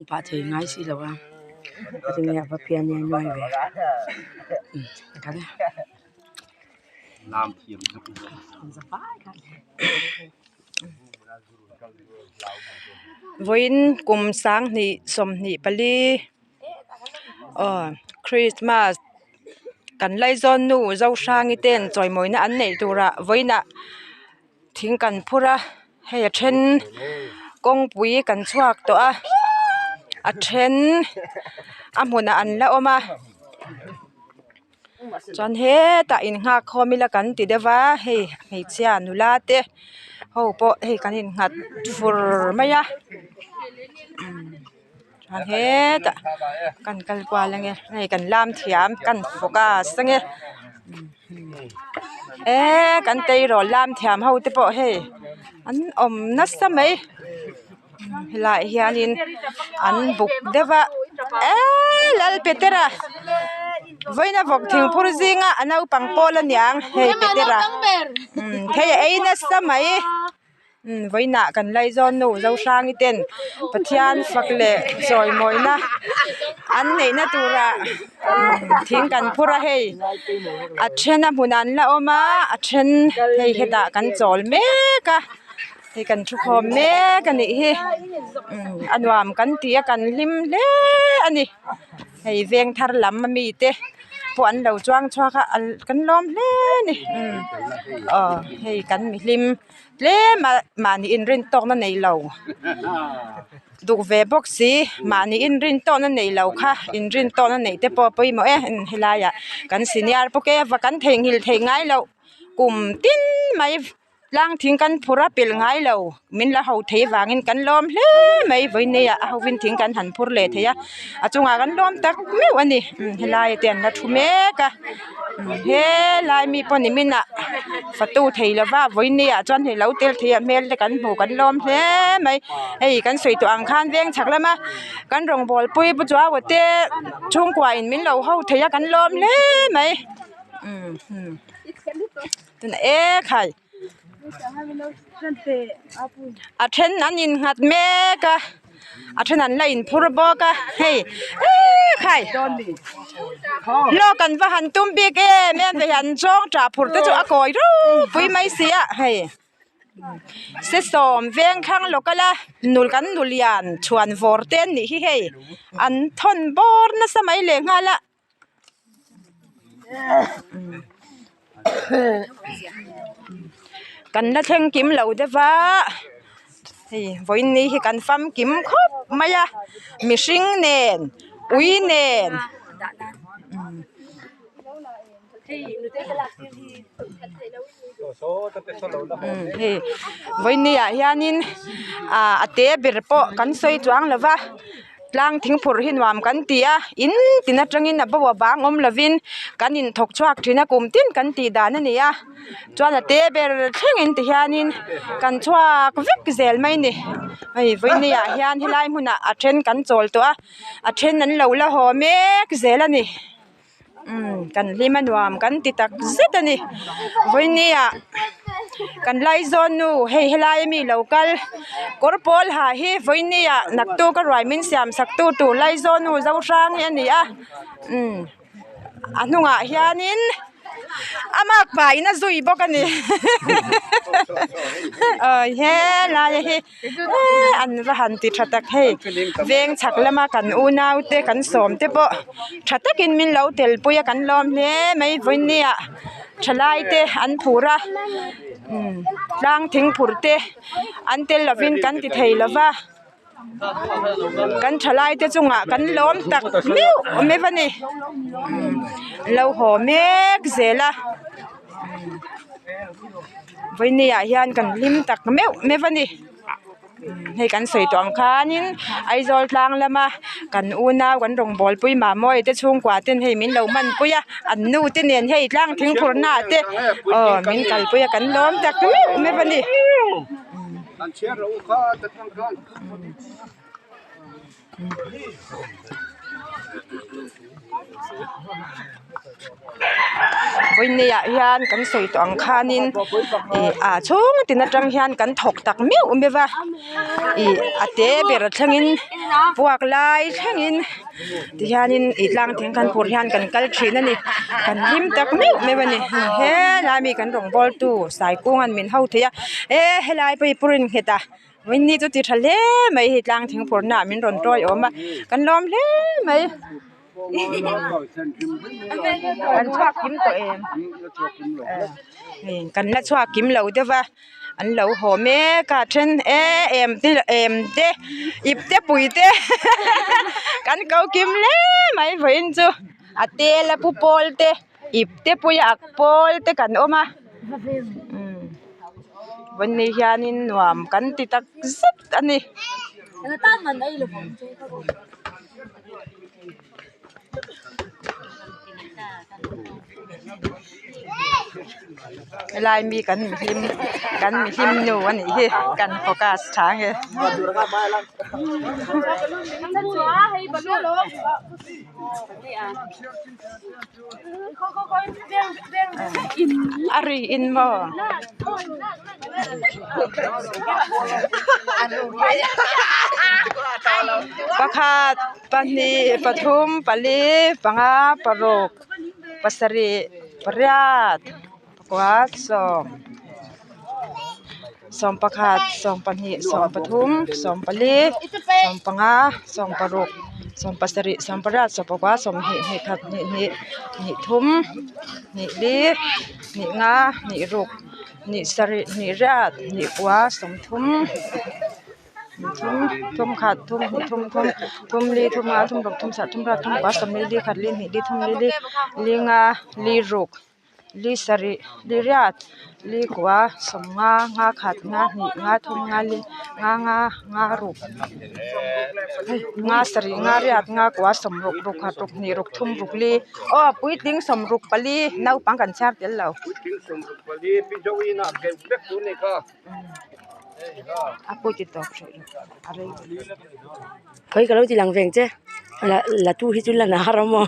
Pah thei ngai si lo a a tinge a va pian nge nuai ve Vawiin kum sanghnih 24 aw Christmas kan laizawn nu Zohrangi ten chawimawina an neih turah vawiinah. Thing kan phur a hei a then kawngpui kan chhuak tawh a a then a hmunah an la awm a chuan hetah in nghak khawm ila kan ti deuh va hei hmeichhia nula te ho pawh hei kan in nghat fur mai a chuan hetah kan kal kual ange hei kan lam thiam kan focus ange. Eee kan tleirawl lam thiam ho te pawh hei an awm nasa mai helaiah hianin an buk deuh a eee Lalpetera vawiina vawk thingphur zinga a naupang pawl aniang hei Petera thei a ei nasa mai. Vawiinah kan laizawn nu Zohrangi ten Pathian fak leh chawimawina an neihna turah thing kan phur a hei a then a hmunah an la awm a a then hei hetah kan chawl mek a hei kan thu khawm mek a nih hi a nuam kan tih a kan hlim hle a ni hei veng thar lam ami te. Pawh an lo chuang chhuak a kan lawm hle a ni aw hei kan mihlim tlem a mahni inrin tawkna nei lo duh ve bawk si mahni inrin tawkna nei lo kha inrin tawkna neih te pawh a pawimawh e helaiah kan senior pawh keva kan theihnghilh theih ngai loh kum tin mai. Tlang thing kan phur a pel ngai lo min la ho thei vangin kan lawm hle mai vawiin ah a hovin thing kan han phur leh thei a a chungah kan lawm tak meuh a ni helai te an la thu mek a helai mi pawh nimin ah fatu thei lova vawiin ah chuan hei lo tel thei a hmel te kan hmu kan lawm hle mai hei kan sawi tawh ang khan veng chhak lama kan rawngbawl pui pu chuaua te chhungkua in min lo ho thei a kan lawm hle mai. E khai a then an innghat mek a a then an la inphur bawk a hei e khai lawk an va han tum bik em em ve an zawng tah phur te chu a kawi ropui mai si a hei sesawm veng thlang lawk a nul kan nu lian chhuan vawr te an nih hi hei an thawn bawr nasa mai leh nghal a. Kan la thleng kim lo deuh va hei vawiin ni hi kan famkim khawp mai a mihring nen ui nen. Hei vawiin ni ah hianin ah a te ber pawh kan sawi chuang lo va. Tlang thingphur hi nuam kan ti a, in tin atangin a bo a bang awm lovin kan inthawk chhuak thin a, kum tin kan tih dan a ni a, chuan a te ber thlengin ti hianin kan chhuak vek zel mai a ni. Hei vawiin ah hian helai hmunah a then kan chawl tawh a, a then an lo la haw mek zel a ni. Umm kan hlim a nuam kan ti tak zet a ni vawinia kan laizawn nu hei helai ami lo kal kawr pawl ha hi vawinia naktuk a ruai min siam sak tu tur laizawn nu zohrang hi a ni a umm a hnungah hianin. A mak pahin a zui bawk a ni awi helai hi eee an va han ti tha tak hei veng chhak lama kan unau te kan sawm te pawh tha takin min lo tel pui a kan lawm hle mai vawiin ah thalai te an phur a tlang thingphur te an tel lovin kan ti thei lova. Kan thalai te chungah kan lawm tak meuh meuh a ni lo haw mek zel a vawiin ah hian kan hlim tak meuh meuh a ni hei kan sawi tawh ang khanin Aizawl tlang lama kan unau kan rawngbawl pui Mamawii te chhungkua ten hei min lo hmanpui a an nu te nen hei tlang thingphurna ah te aw min kalpui a kan lawm tak meuh meuh a ni. Vawiineiah hian kan sawi tawh ang khanin ih ah chhung tin atang hian kan thawk tak meuh meuh a ih a te ber thlengin. Puak lai thlengin tihianin ih tlang thing kan phurh hian kan kal thin a ni kan hlim tak meuh meuh a ni helai mi kan rawngbâwl tu Saikunga'n min ho thei a e helai pawh hi pur in nghet a vawiin chu ti tha hle mai hei tlang thing phurhna ah min rawn tawi awm a kan lawm hle mai. Kan chhuak kim tawh em? Kan la chhuak kim lo deuh va an lo haw mek a then e em te em te ip te pui te kan ko kim hle mai vawiin chu a tel a pu pawl te ip te pui a ak pawl te kan awm a vawiin ni hianin nuam kan ti tak zet a ni. Helai mi kan mihlim kan mihlim nu a nih hi kan focus tha ange. A ri in maw? Pakhat pahnih pathum pali panga paruk pasarih pariat pakua sawm sawm pakhat sawm pahnih sawm pathum sawm pali sawm panga sawm paruk sawm pasarih sawm pariat sawm pakua sawmhnih hnih khat hnih hnih hnih thum hnih li hnih nga hnih ruk hnih sarih hnih riat hnih kua sawmthum thum thum khat thum hnih thum thum thum li thum nga thum ruk thum sarih thum riat thum pakua sawmli li khat li hnih li thum li li li nga li ruk li sarih li riat li kua sawmnga nga khat nga hnih nga thum nga li nga nga nga ruk nga sarih nga riat nga kua sawmruk ruk khat ruk hnih ruk thum ruk li aw puitling sawmruk pali naupang kan chhiar tel lo. A pawi ti tawp hreh lo a rei Khawi ka lo ti lang veng che la la tu hi chu la na har awm aw.